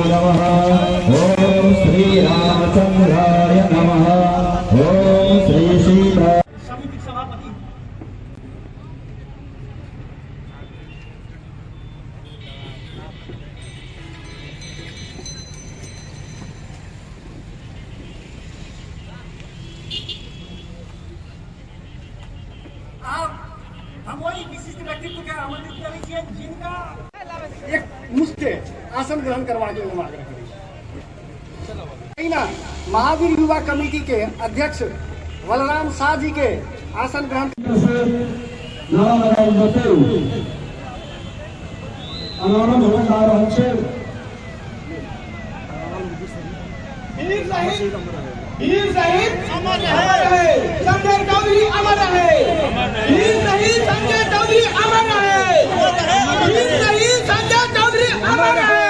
नमः। ओम श्री रामचंद्राय नमः। ओम श्री सीता समिति सभापति हम वही विशिष्ट व्यक्तित्व के आमंत्रित करै छियै जिनका एक मुश्त आसन ग्रहण करबाक लेल हम आग्रह करै छी। महावीर युवा कमेटी के अध्यक्ष बलराम शाह जी के आसन ग्रहण नारा लगाओल जेतै। अनावरण होय जा रहल छै। वीर शहीद अमर रहे, संजय चौधरी अमर रहे, वीर शहीद संजय चौधरी अमर रहे, वीर शहीद संजय चौधरी अमर रहे,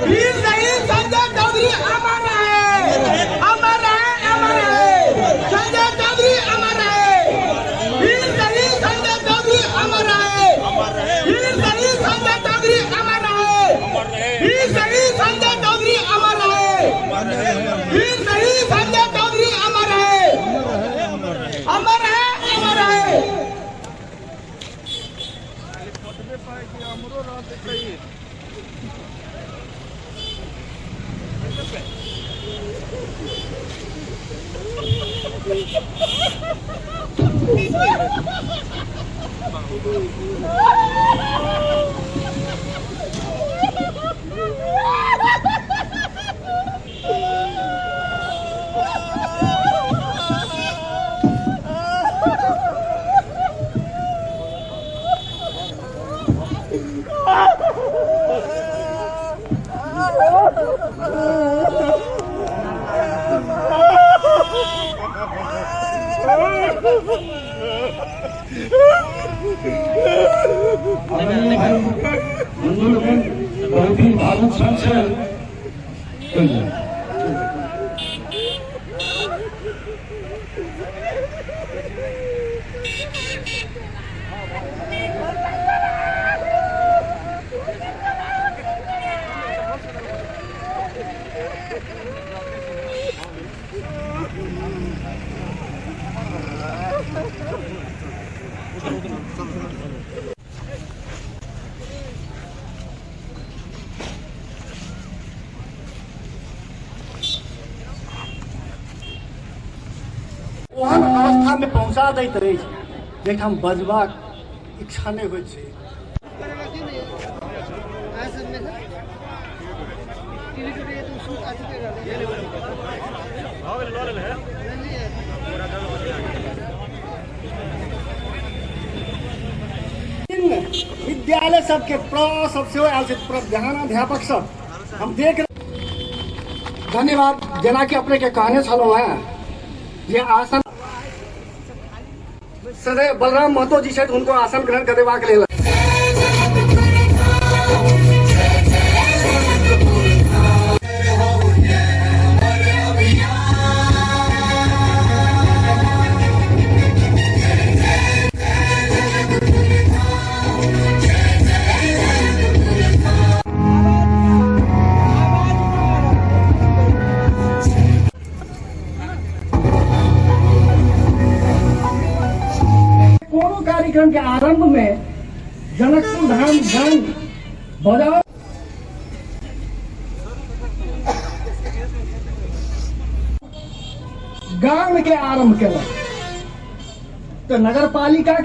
वीर शहीद संजय चौधरी अमर रहे, अमर रहे, अमर रहे, संजय चौधरी अमर रहे, वीर शहीद संजय चौधरी अमर रहे, वीर शहीद संजय चौधरी अमर रहे, वीर शहीद संजय चौधरी अमर रहे, वीर शहीद संजय चौधरी अमर रहे, अमर रहे, अमर रहे। बहुत ही भावुक क्षण छै। ओहन अवस्था में पहुंचा दैत रहै छै जाहिठाम बजबाक इच्छा नहि होइत छै। विद्यालय सबके प्र सब सेहो आयल छै, प्रधानाध्यापक सब हम देख। धन्यवाद। जेनाकि अपने के कहने छलहुँ हेँ जे आसन सदैव बलराम महतो जी छथि, उनको आसन ग्रहण करेबाक लेल। कार्यक्रम के आरंभ में जनकपुर धाम गान बजाओ। गान के आरंभ केलक तो नगर पालिका के